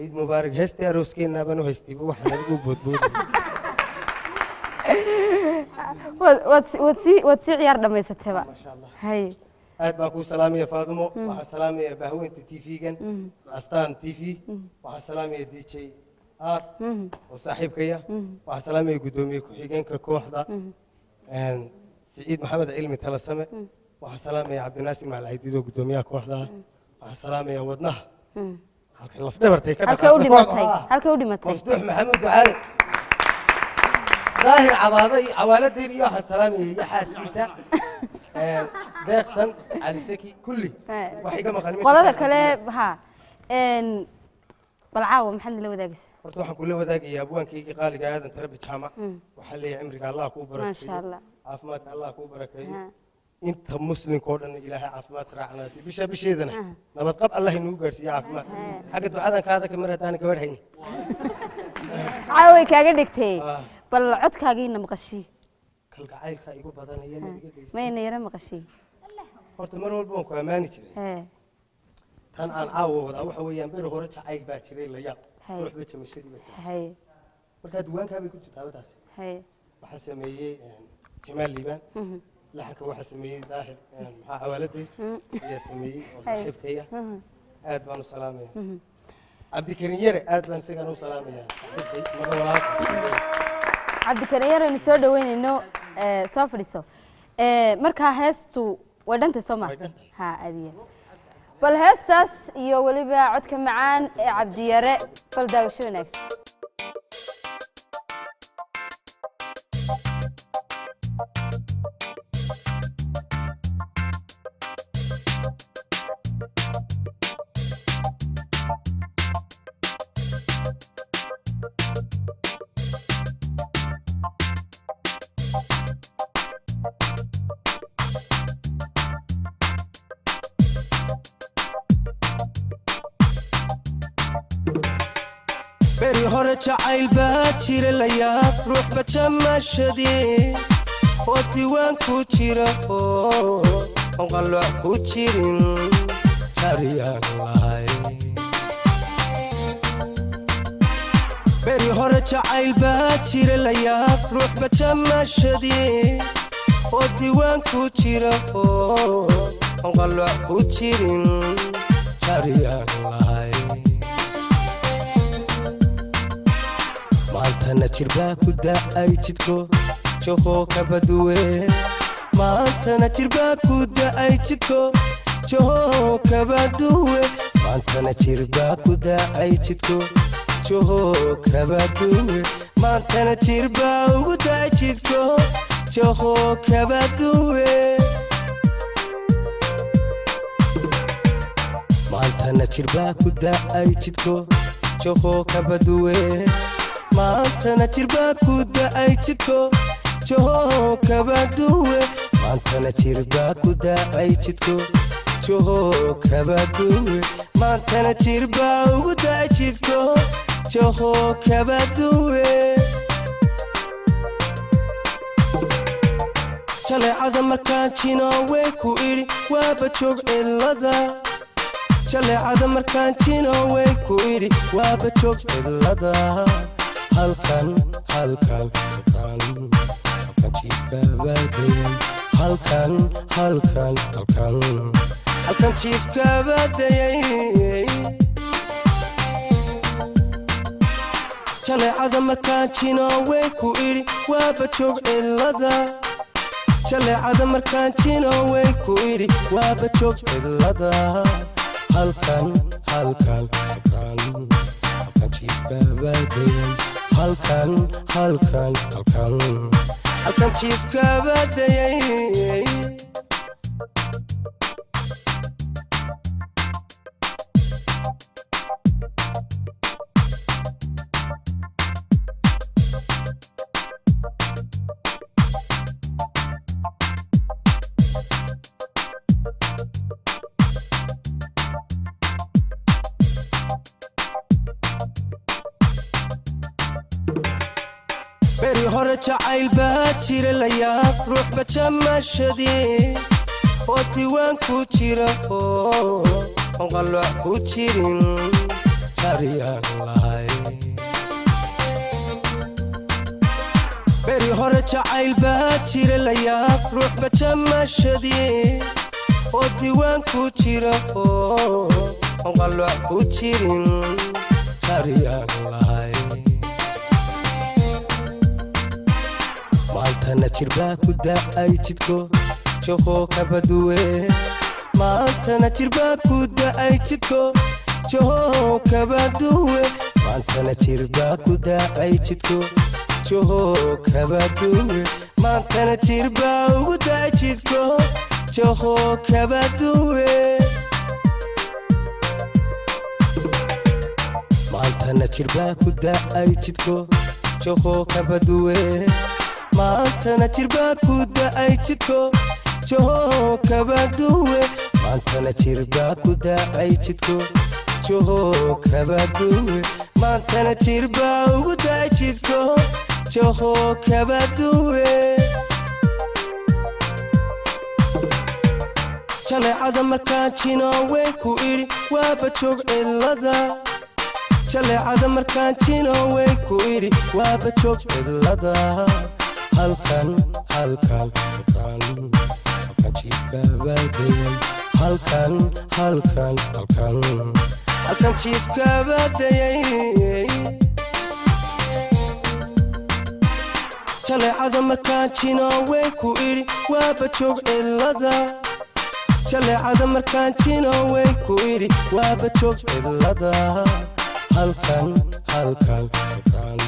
Ciid mubaarak. Heestii arooskeenna baan u haystayba, waxaan adigu boodbooday. Waad sii ciyaar dhammaysatayba. Maasha Allah. Hay. Aad baan kuu salaamaya, Faadumo. Waxaan salaamaya bahweynta TV-gan Astaan TV. Waxaan salaamaya DJ R oo saaxiibkaya. Waxaan salaamaya guddoomiye ku-xigeenka kooxda, Siciid Maxamed Cilmi Talasame. Waxaan salaamaya Cabdinaasir Macalcaydiid oo guddoomiyaha kooxda ah. Waxaan salaamaya wadnaha, halka lafdhabartay ka Halkay u dhaqaaqda dhimatay? kooxda. Halkay u dhimatay? Maftuux Maxamuud Ducaale Daahir Cabaaday Cawaaladeyn iyo waxaan salaamaya iyo xaaskiisa Deeqsan Cali Saki, kulli wax iga maqan ma Qolada jirtaan. kale ha bal caawa maxaad nala wadaagaysaa? Horta waxaan kula wadaagayaa abwaankaygii qaaliga, Aadan Tarabi Jaamac. Waxaa leeyahay cimriga Allah kuu Maasha barakeeyo. Allah. Caafimaadka Allah kuu barakeeyo. Ha. Inta muslimka oo dhan Ilaahay caafimaad raacnaasi, bisha bisheedana nabad qab Allah inuu gaarsiiyo, caafimaad. Xagga ducadan kaada ka mar haddaan gabadh hayni. Caawa way kaaga dhigtay. Ah. Bal codkaagiina maqashii. Kalgacaylka igu badanaya inaad iga geysa. Mayna yara maqashii. Horta mar walba waan ku ammaani jiray. Tan aan caawa wadaa waxa weeyaan, beri hore jacayl baa jiray la yaab, ruuxba jamashadii baa jiray. Markaa duwaankaa bay ku jirtaa taasi. Waxaa sameeyey Jamaal Liibaan laxanka, waxaa sameeyey Daahir maxaa Cawaaladey ayaa sameeyey oo saaxiibkaya. Aad baan u salaamaya Cabdikarin Yare, aad baan isagana u salaamaya, saaxiibkay maba walaalka. Cabdikarin Yaraynu soo dhaweynayno, soo fadhiiso. Markaa heestu way dhantay, soo ma? Way dhantahay. Ha adiya, bal heestaas iyo weliba codka macaan ee Cabdiyare, bal daawasho wanaagsan. Beri hore jacayl baa jira la yaab, ruuxba jamashadii oo diiwaan ku jira oo aan qalooc ku jirin jariyaan lahay. Beri hore jacayl baa jira la yaab, ruuxba jamashadii oo diiwaan ku jira oo aan qalooc ku jirin jariyaan lahay. Maantana jirbaa ku da'ay jidko johoo kabaduwe. Maantana jirbaa ku da'ay jidko johoo kabaduwe. Maantana jirbaa ku da'ay jidko johoo kabaduwe. Maantana jirbaa ugu da'ay jidko johoo kabaduwe. Maantana jirbaa ku da'ay jidko johoo kabaduwe. Maantana jirbaa ku da'ay jidko johoo kabaduwe. Maantana jirbaa ku da'ay jidko johoo kabaduwe. Maantana jirbaa ugu da'ay jidko johoo kabaduwe. Jaleecada markaan jinoowey ku idhi, waaba joog cidlada. Jaleecada markaan jinoowey ku idhi, waaba joog cidlada. Halkan, halkan, halkan, halkan jiifka baadayay. Halkan, halkan, halkan, halkan jiifka baadayay. Jaleecada markaan jinoowey ku idhi, waaba joog cidlada. Jaleecada markaan jinoowey ku idhi, waaba joog cidlada. Halkan, halkan, halkan, halkan jiifka baadayay. Halkan, halkan, halkan, halkan jiifka baadayay. Beri hore jacayl baa jira la yaab, ruuxba jamashadii oo diiwaan ku jira oo aan qalooc ku jirin. Jariyaan lahay. Beri hore jacayl baa jira la yaab, ruuxba jamashadii oo diiwaan ku jira oo aan qalooc ku jirin, jariyaan lahay. Maantana jirbaa ku da'ay jidko, joqoo kabaduwe. Maantana jirbaa ku da'ay jidko, joho kabaduwe. Maantana jirbaa ku da'ay jidko, joho kabaduwe. Maantana jirbaa ugu da'ay jidko, joho kabaduwe. Maantana jirbaa ku da'ay jidko, joho kabaduwe. Maantana jirbaa ku da'ay jidko, joho kabaduwe. Maantana jirbaa ku da'ay jidko, joho kabaduwe. Maantana jirbaa ugu da'ay jidko, joho kabaduwe. Jaleecada markaan jinoowey ku idhi, waaba joog cidlada. Jaleecada markaan jinoowey ku idhi, waaba joog cidlada. Halkan, halkan, halkan, halkan jiifka baadayay. Halkan, halkan, halkan, halkan jiifka baadayay. Jaleecada markaan jinoowey ku idhi, waaba joog cidlada. Jaleecada markaan jinoowey ku idhi, waaba joog cidlada. Halkan, halkan, halkan,